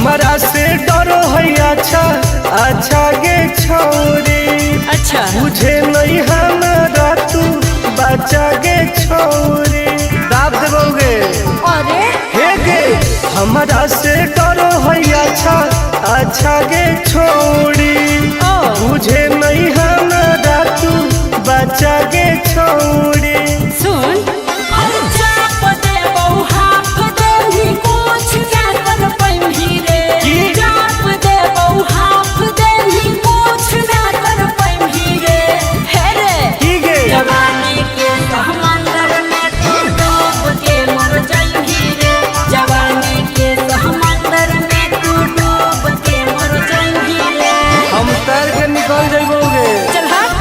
हमरा से डरो है अच्छा अच्छा गे छौरी। अच्छा। बुझे नहीं हमरा तू बच्चा गे छौरी। दाब देबोगे। अरे हे गे हमरा से डरो है अच्छा अच्छा गे छौरी। ओ। बुझे नहीं हमरा तू बच्चा गे छौरी। सुन की? की गे? जवानी के समंदर में तू डूब के मर जाइबी रे, जवानी के समंदर में तू डूब के मर जाइबी रे। हम तैर के निकल जइबोगे। चल हट।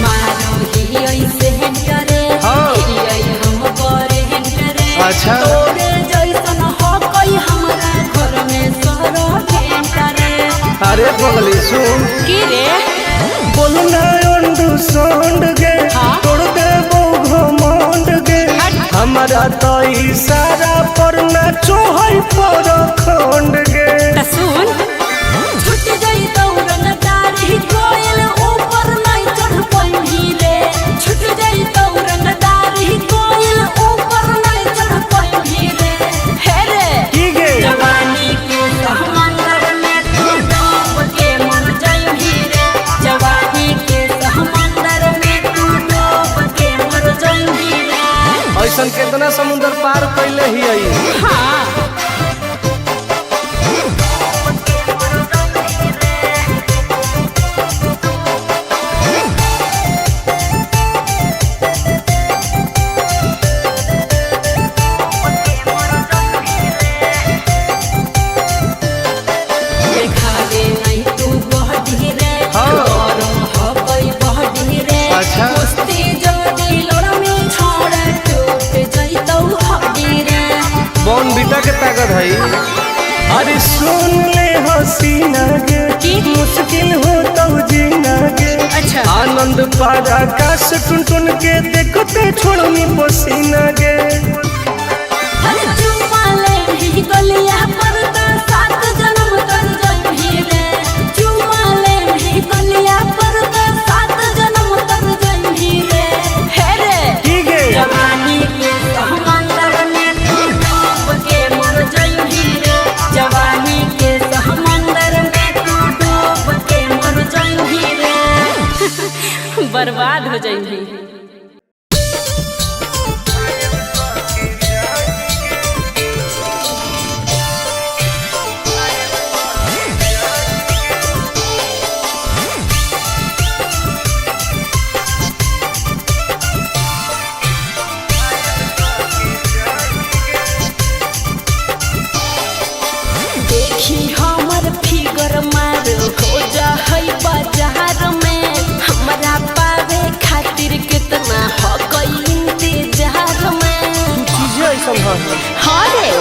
मारो ही ऐसे करे, हाँ। ही हम करे करे। अच्छा। तोरे जैसन हो कोई हमरा घर में सरो करे। अरे बगली सुन। की रे? बोलना अंडू सोंड गे। हाँ? तोड़ देबो घमंड गे। हट। हमरा तो इशारा पर नाचो है पर खंड गे। त सुन छूट गई दौड़न दाढ़ी कोयल ऊपर नहीं चढ़ पैभी रे, छूट गई दौड़न दाढ़ी कोयल ऊपर नहीं चढ़ पैभी रे। हे रे की गे? जवानी के समंदर में तू डूब के मर जाइबी रे, जवानी के समंदर में तू डूब के मर जाइबी रे। ऐसन केतना समुंदर पार कैले ही आई। हाँ। देखावे नहीं तू बहडी रे, हाँ। गरम हकई बहडी रे। अच्छा। कुश्ती जदी लड़मी छोड़ टूट जइतौ हड्डी रे। बॉन बीटा के ताकत है। अरे सुन ले हसीना गे। की? मुश्किल हो तो जीना गे। अच्छा। आनंद पार आकाश टुन टुन के देखते छोड़नी पसीना गे। हर चुम्मा ले भी गलिया पर त सात जन्म तर जइबी रे, चुम्मा ले भी गलिया पर त सात जन्म तर जइबी रे। हे रे की गे? जवानी के समंदर में तू डूब के मर जाइबी रे, जवानी के समंदर में तू डूब के मर जाइबी रे, बर्बाद हो जाइबी। देखी हमर फिगर मार हो जा है बाजार में, हमरा पावे खातिर कितना हो इंतजार में। चीजें ऐसन है। हाँ रे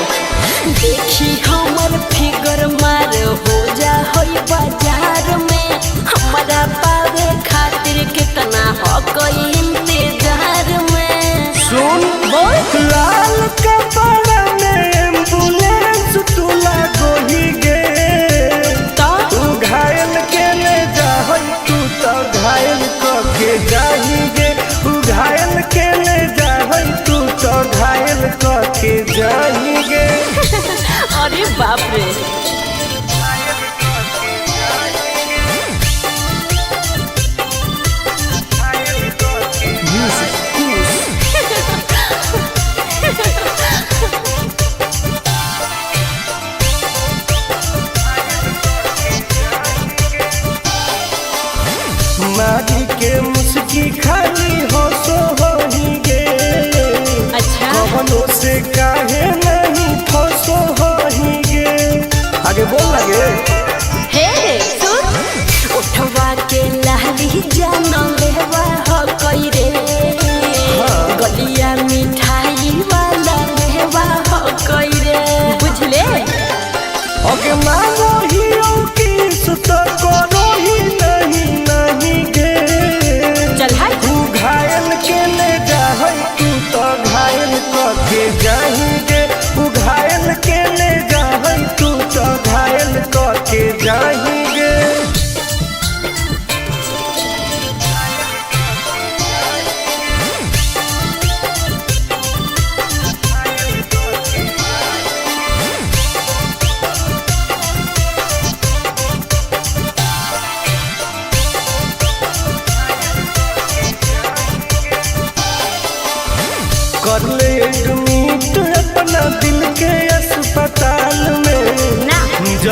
देखी हमर फिगर मार हो जा है बाजार में, हमरा पावे खातिर कितना हो इंतजार में। सुन बोल। लाल कपड़ा में एम्बुलेंस तू लागोही गे। तो तू घायल के ले जाहई तू तो घायल क के जाही गे। तू घायल के ले जाहई तू तो घायल क के जाही गे। अरे बाप रे। मारी के मुस्की खाली हो सो होही गे। अच्छा। कवनो से काहे नहीं फसो होही गे। आगे बोल लगे। हे सुन उठवा के लाली जान लेवा हो कई रे, गलिया मिठाई वाला लेवा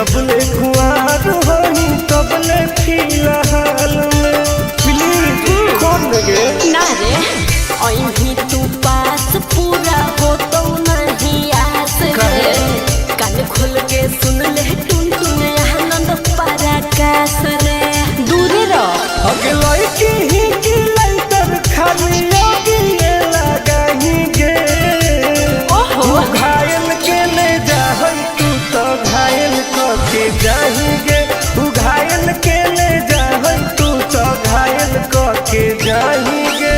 जबले कुआर होई तबले फिलहाल में। प्लीज खोल देगे। ना रे, अही तू पास पूरा हो तो नहीं आस रे। कान खोल के सुन ले टुन टुन आनंद पराकाश रे, दूरे रह। अगले की ही की लाइटर खाली आगे लगाही गे। ओहो। घायल के ले जाहई तू तो घायल कके जाही गे। उ घायल के ले जाहई तू तो घायल कके जाही गे।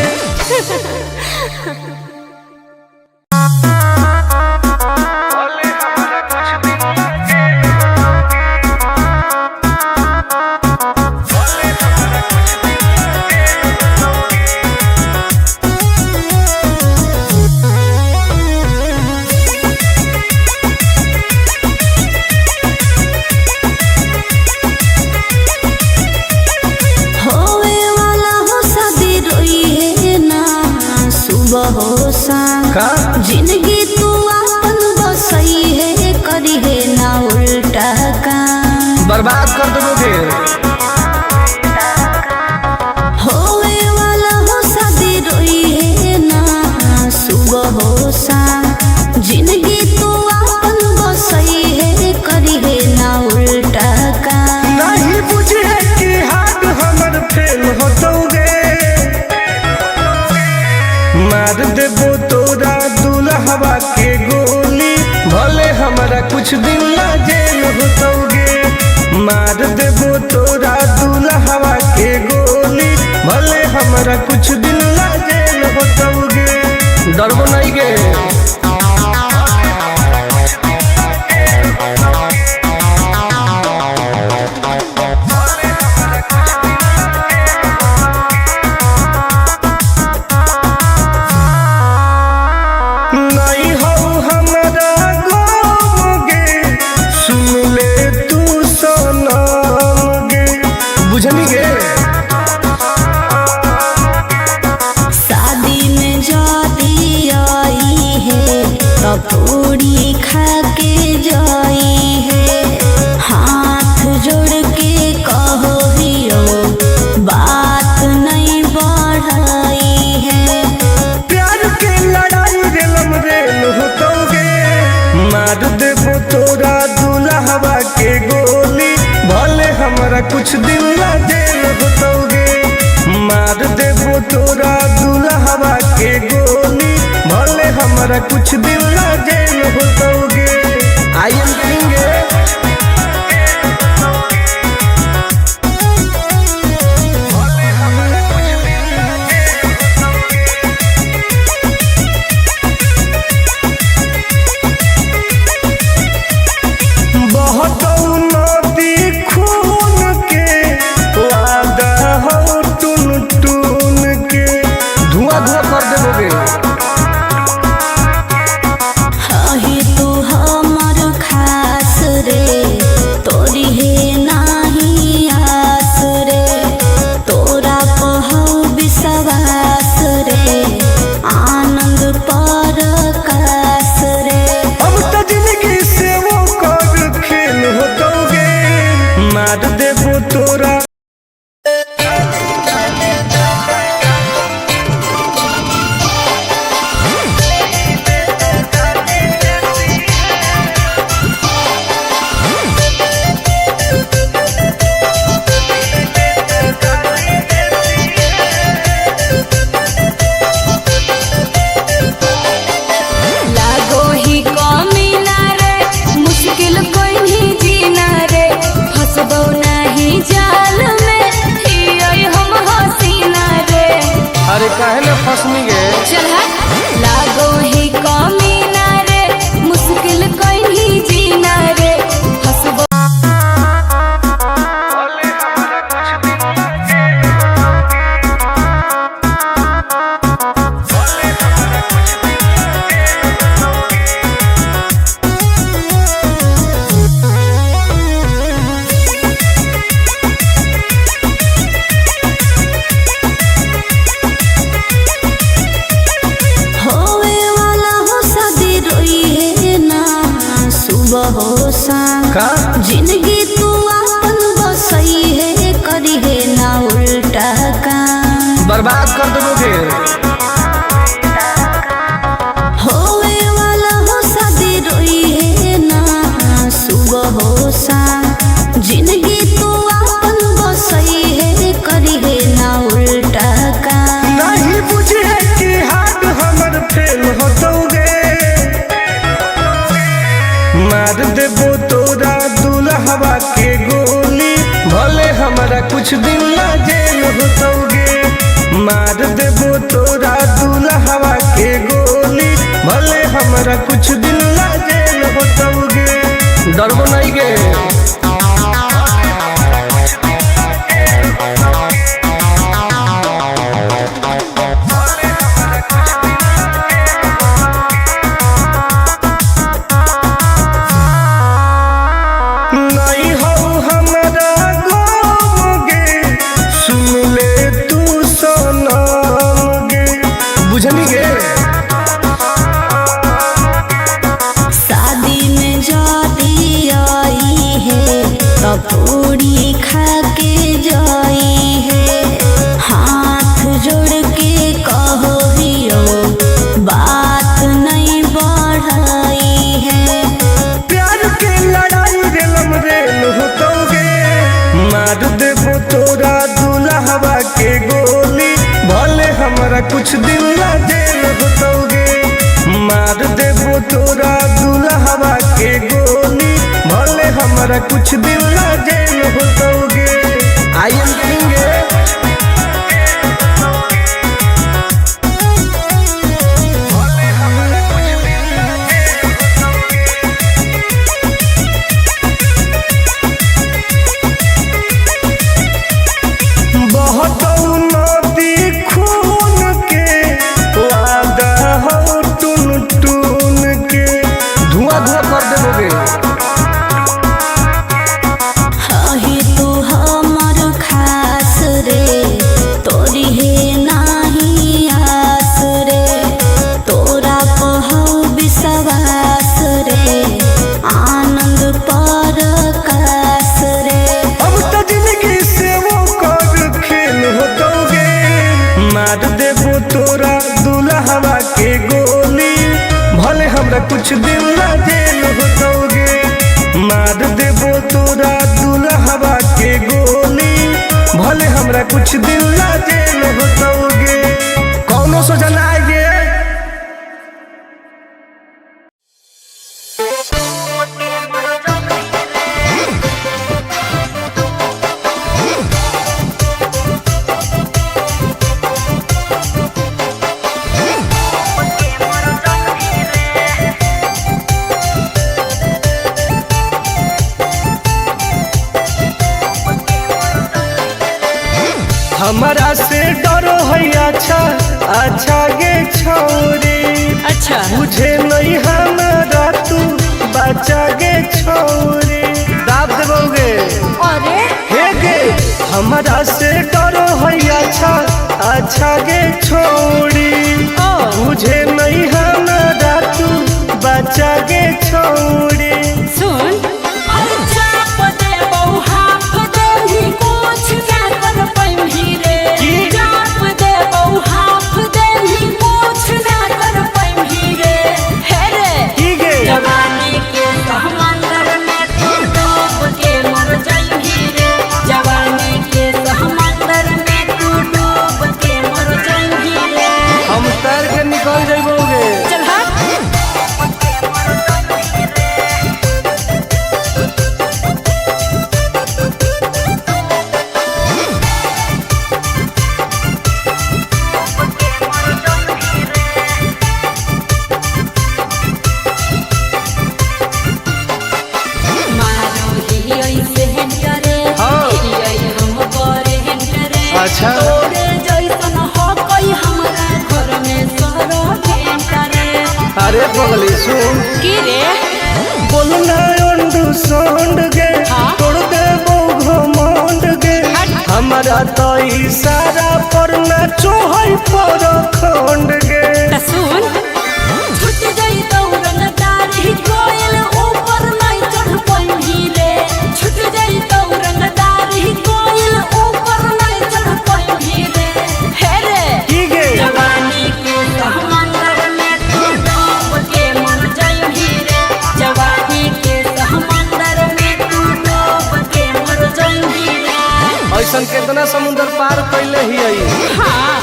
होवे वाला हो शादी रोई है ना सुबह हो शाम। का? जिंदगी तू अपन बसई है, करी है ना उल्टा काम। बर्बाद कर दोगे। होवे वाला हो शादी रोई है ना सुबह हो शाम। जिंदगी तू अपन बसई है, करी है ना उल्टा काम। नहीं बुझे कि हाथ हमर फेल होतौगे। मार देबो तोरा दुल्हवा के गोली, भले हमरा कुछ दिन ला जेल होतौगे। मार देबो तोरा दुल्हवा के गोली, भले हमरा कुछ दिन ला जेल होतौगे। डरबो नहीं गे। नहीं हो हमरा गम गे, सुन ले तू सनम गे। बुझनी गे? शादी में जाती आई है तो पूरी खा के जाई है। हाथ जोड़ के कहो हियो बात नहीं बढ़ाई है। प्यार के लड़ाई रेलम रेल होतौगे। मार देबो तोरा दुल्हवा के गोली, भले हमरा कुछ दिन ला जेल होतौगे। मार देबो तोरा दुल्हवा के गोली, भले हमरा कुछ दिन ला जेल होतौगे। I am king. बहुत नदी खून के वादा हो टून टून के, धुआं धुआं कर देबोगे। हही तू हमर खास रे, तोरी है नाही आस रे। तोरा पहौ विश्वास रे, आनंद पर कास रे। अब तो जिंदगी से वो कर खेल होतौगे। मार देबो तोरा। लागो ही कमी ना रे, मुश्किल कोई नहीं जीना रे। फसबो नहीं जाल में हियै हम हसीना रे। अरे काहे ना फसनी गे? चल हट। लागो ही कमी ना रे, मुश्किल कोई नहीं जीना रे। फसबो कुछ दिन ला जेल होतौगे। मार देबो तोरा दुल्हवा के गोली, भले हमरा कुछ दिन ला जेल होतौगे। डरबो नहीं गे। नहीं हो हमरा गम गे, सुन ले तू सनम गे, बुझनी गे। शादी में जाती आई है तब पूरी खा के जाई है, हाथ जोड़ के कहो हियो बात नहीं बढ़ाई है। प्यार के लड़ाई रेलम रेल होतौगे, मार देबो तोरा दुल्हवा के गोली, भले हमरा कुछ दिन ला जेल होतौगे। मार देबो तोरा दुल्हवा के गोली, भले हमरा कुछ दिन ला जेल होतौगे। I am king. बहतौ नदी खून के, वादा हो टून टून के, धुआं धुआं कर देबोगे। हही तू हमर खास रे, तोरी हे नाही आस रे, तोरा पहौ विश्वास रे, आनंद पर कास रे। अब तो जिंदगी से वो कर खेल होतौगे, मार देबो तोरा दुल्हवा के गोली, भले हमरा कुछ दिन ला जेल होतौगे। मार देबो तोरा दुल्हवा के गोली, भले हमरा कुछ दिन ला जेल होतौगे। कौनो सोचना आगे। हमारा से डरो है अच्छा अच्छा गे छौरी, अच्छा बुझे नहीं हमारा तू बच्चा गे छौरी, दाब देबोगे। अरे हे गे हमारा से डरो है अच्छा अच्छा गे छौरी, ओ। बुझे नहीं हमारा तू बच्चा गे छौरी। सुन चाप दे बहु हाफ देही कुछ ना कर पैही रे, की? चाप दे बहु हाफ देही कुछ ना कर पैही रे, हे रे की गे जवानी के समंदर में तू डूब के मर जाइही रे, जवानी के समंदर में तू डूब के मर जाइही रे। हम तैर के निकल जइबोगे। चल हट। मारो ही ऐसे करे, हाँ। ही हम करे करे, अच्छा। तोरे जैसन हो कोई हमरा घर में सरो करे। अरे पगली सुन, की रे बोलना अंडू सोंड गे, हाँ? तोड़ देबो घमंड गे, हट। हमारा तो इशारा पर नाचो है पर खंड गे। त सुन छूट जाई दौड़न दाढ़ी कोयल ऊपर नहीं चढ़ पैही रे, छूट जाई दौड़न दाढ़ी कोयल ऊपर नहीं चढ़ पैही रे, हे रे की गे जवानी के समंदर में तू डूब के मर जाइही रे, जवानी के समंदर में तू डूब के मर जाइही रे। ऐसन केतना समुंदर पार कैले ही आई। हाँ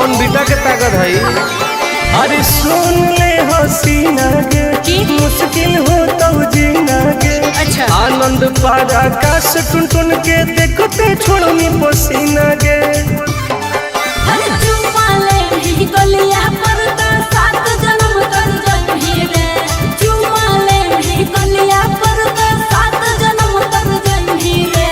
बॉर्नवीटा के ताकत है। अरे सुन ले हसीना गे, की? मुश्किल हो तो जीना गे। अच्छा। आनंद पार आकाश टुन टुन के देखते छोड़नी पसीना गे। अरे चुम्मा ले भी गलिया पर तो सात जन्म तर जइभी रे। चुम्मा ले भी गलिया पर तो सात जन्म तर जइभी रे।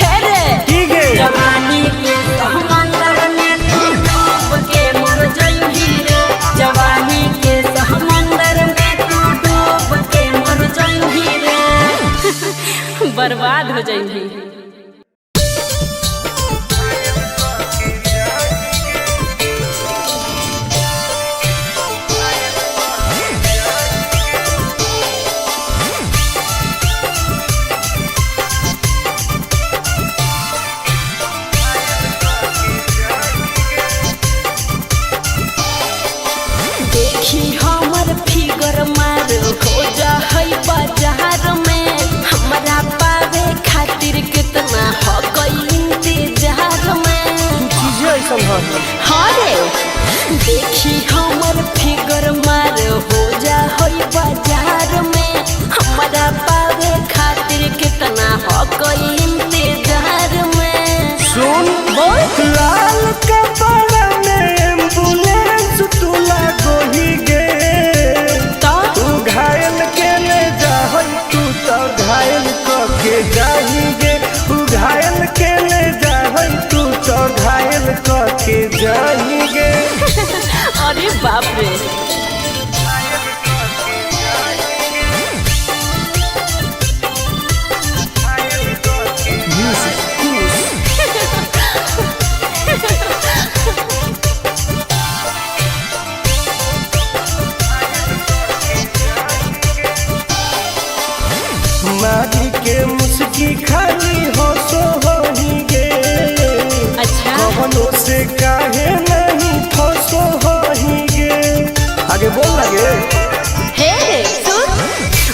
हे रे की गे? जवानी के समंदर में तू डूब के मर जइभी रे। जवानी के समंदर में तू डूब के मर जइभी रे, बर्बाद हो जइभी। देखी हमर फिगर मार हो जा है बाजार में, हमरा पावे खातिर कितना हो गई इंतजार में। चीजें ऐसा है। हाँ रे, देखी हमर फिगर मार हो जा है बाजार में, हमरा पावे खातिर कितना हो गई इंतजार में। सुन बोल। लाल कपड़ा में एम्बुलेंस तू लागोही गे। तो तू घायल के ले जाहई तू तो घायल क के जाही गे। तू घायल के ले जाहई तू तो घायल क के जाही गे। अरे बाप रे। मारी के मुस्की खाली हो सो होही गे। अच्छा। कवनो से काहे नहीं फसो होही गे। आगे बोल लगे। हे सुन,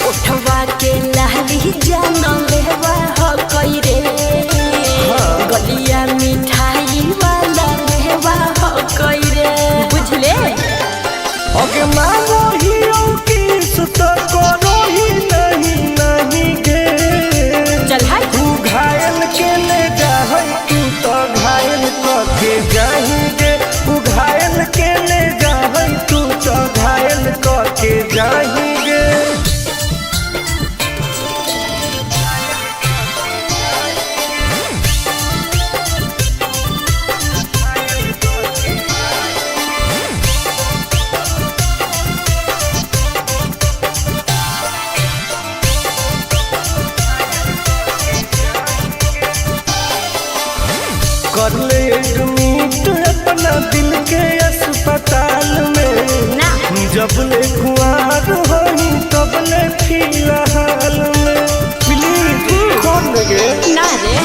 उठवा के लाली जान लेवा हो कई रे। गलिया मिठाई वाला लेवा हो कई रे, बुझले। ओके मांगो ही ओ किस तो करो ही नहीं नहीं गे। चल हाय। तू घायल के ले जाहई तू तो घायल क के जाही गे। तू घायल के ले जाहई तू तो घायल क के जाही गे। कर ले एडमिट अपना दिल के अस्पताल में। ना। जब ले कुआर होही तब ले फिलहाल में। प्लीज कौन लगे। ना रे,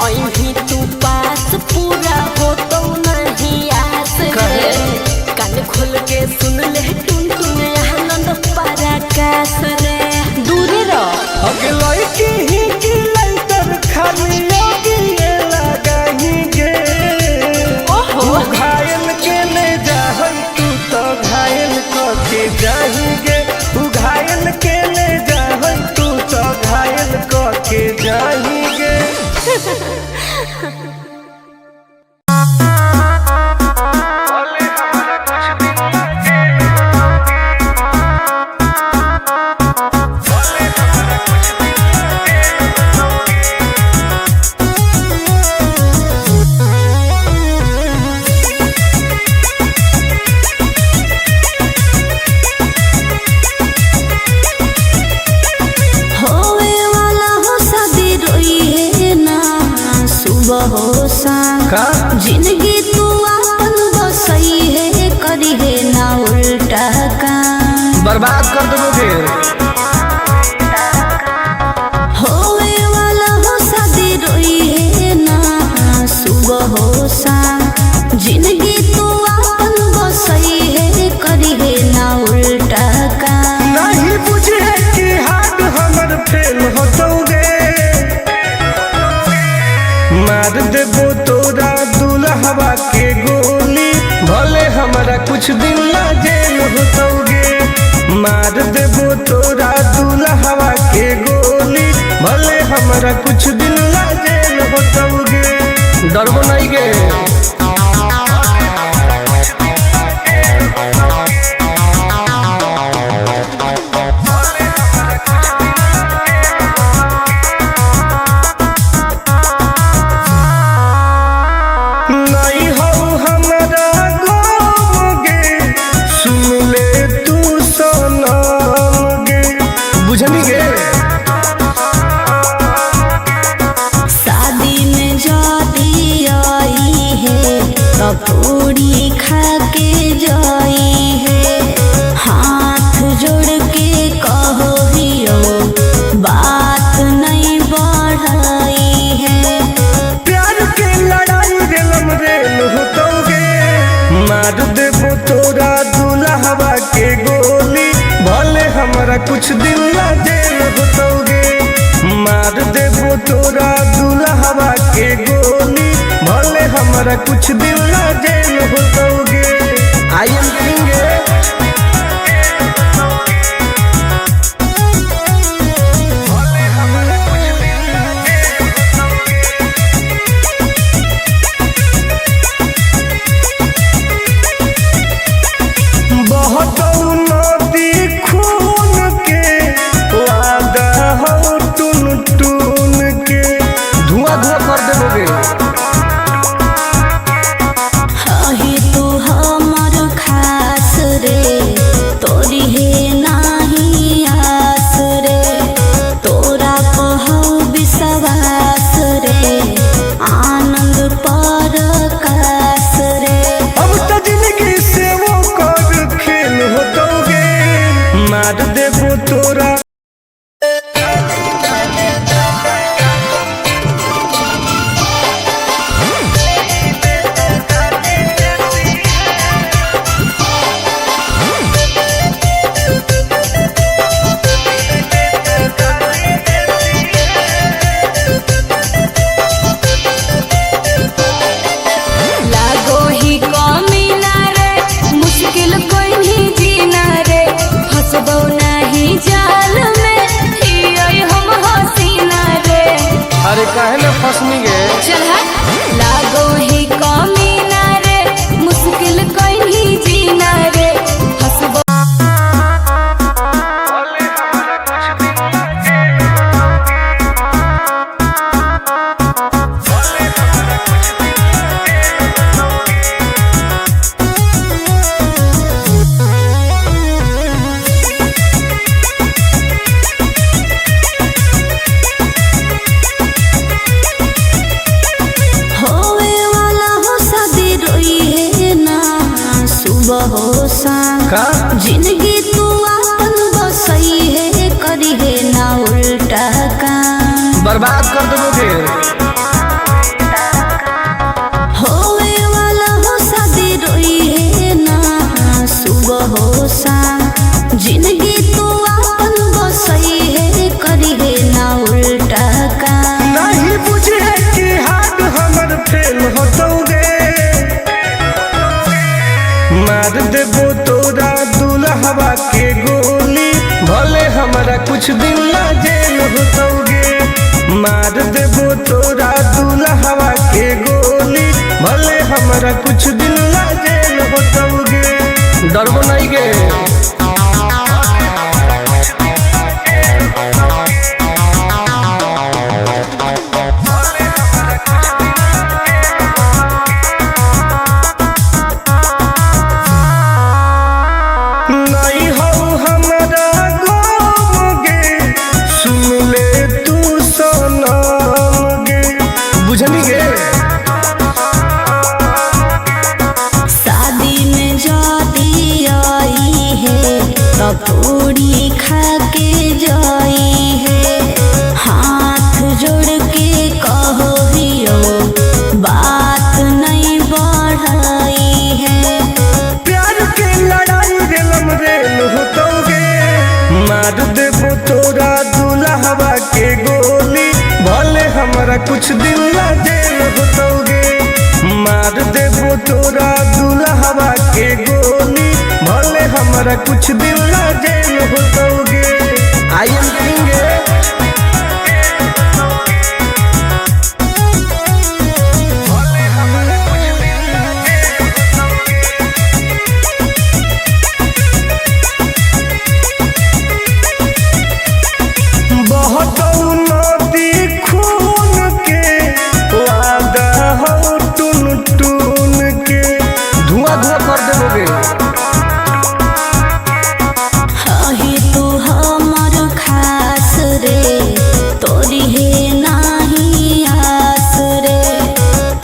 अहीं तू पास पूरा हो तो नहीं आस रे। कान खोल के सुन ले टुन टुन आनंद पराकाश रे, दूरे रह। अगे लड़की ही की लाइटर खाली लगी लगाही गे। ओहो। तू घायल के ले जाहई तू तो घायल क के जाही गे। तू घायल के ले जाहई तू तो घायल क के जाही गे। होवे वाला हो शादी रोई है ना सुबह हो शाम। का? जिंदगी तू अपन बसई है करी है ना उल्टा काम। बर्बाद कर देबो फिर। होवे वाला हो शादी रोई है ना सुबह हो शाम। जिंदगी तू अपन बसई है करी है ना उल्टा काम। नहीं बुझे कि हाथ हमर फेल होतौगे। मार देबो तोरा दुल्हवा के गोली, भले कुछ दिन ला जेल होतौगे। मार देबो तोरा दुल्हवा के गोली, भले हमरा कुछ दिन ला जेल होतौगे। डरबो नहीं गे। नहीं हो हमरा गम गे, सुन ले तू सनम गे। बुझनी गे? शादी में जाती आई है तो पूरी खा के जाई है। हाथ जोड़ के कहो हियो बात नहीं बढ़ाई है। प्यार के लड़ाई रेलम रेल होतौगे। मार देबो तोरा दुल्हवा के गोली, भले हमरा कुछ दिन ला जेल होतौगे। मार देबो तोरा दुल्हवा के गोली, भले हमरा कुछ दिन ला जेल होतौगे। I am king. बहुत नदी खून के वादा हो टून टून के, धुआं धुआं कर देबोगे। अहे तू हमर खास रे, तोरी हे नाही आस रे, तोरा पहौ विश्वास रे, आनंद पर कास रे। अब तो जिंदगी से वो कर खेल होतौगे। मार देबो तोरा। लागो ही कमी ना रे, मुश्किल कोई नहीं जीना रे, फसबो नहीं जाल में हियै हम हसीना रे। अरे काहे ना फसनी गे? चल हट। लागो ही कमी ना रे, मुश्किल कोई नहीं जीना रे, फसबो। होवे वाला हो शादी रोई है ना सुबह हो शाम। का? जिंदगी तू अपन बसई है, करी है ना उल्टा काम। बर्बाद कर देबोगे। होवे वाला हो शादी रोई है ना सुबह हो शाम। जिंदगी तू अपन बसई है, करी है ना उल्टा काम। नहीं बुझे कि हाथ हमर फेल होतौगे। मार देबो तोरा दुल्हवा के गोली, भले हमरा कुछ दिन ला जेल होतौगे। मार देबो तोरा दुल्हवा के गोली, भले हमरा कुछ दिन ला जेल होतौगे। डरबो नहीं गे। नहीं हो हमरा गम गे, सुन ले तू सनम गे। बुझनी गे? शादी में जाती आई है तो पूरी खा के जाई है। हाथ जोड़ के कहो हियो बात नहीं बढ़ाई है। प्यार के लड़ाई रेलम रेल होतौगे। मार देबो तोरा दुल्हवा के गोली, भले हमरा कुछ दिन ला जेल होतौगे। मार देबो तोरा दुल्हवा के गोली। हमरा कुछ दिन ला जेल होतौगे। I am king. बहुत नदी खून के वादा हो टून टून के धुआं धुआं कर देबोगे। हे तू हमर खास रे, तोरी हे नाही आस रे,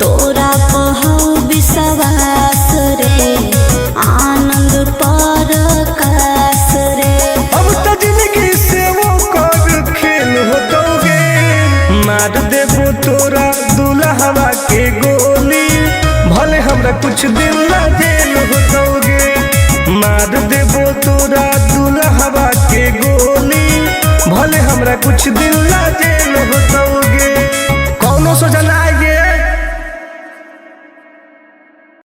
तोरा पहौ विश्वास रे, आनंद पर कास रे। अब तो जिंदगी से वो कर खेल होतौगे। मार देबो तोरा दुल्हवा के गोली, भले हमरा कुछ दिन ला जेल होतौगे। मार देबो तोरा दुल्हवा के गोली, भले हमरा कुछ दिन ला जेल होतौगे।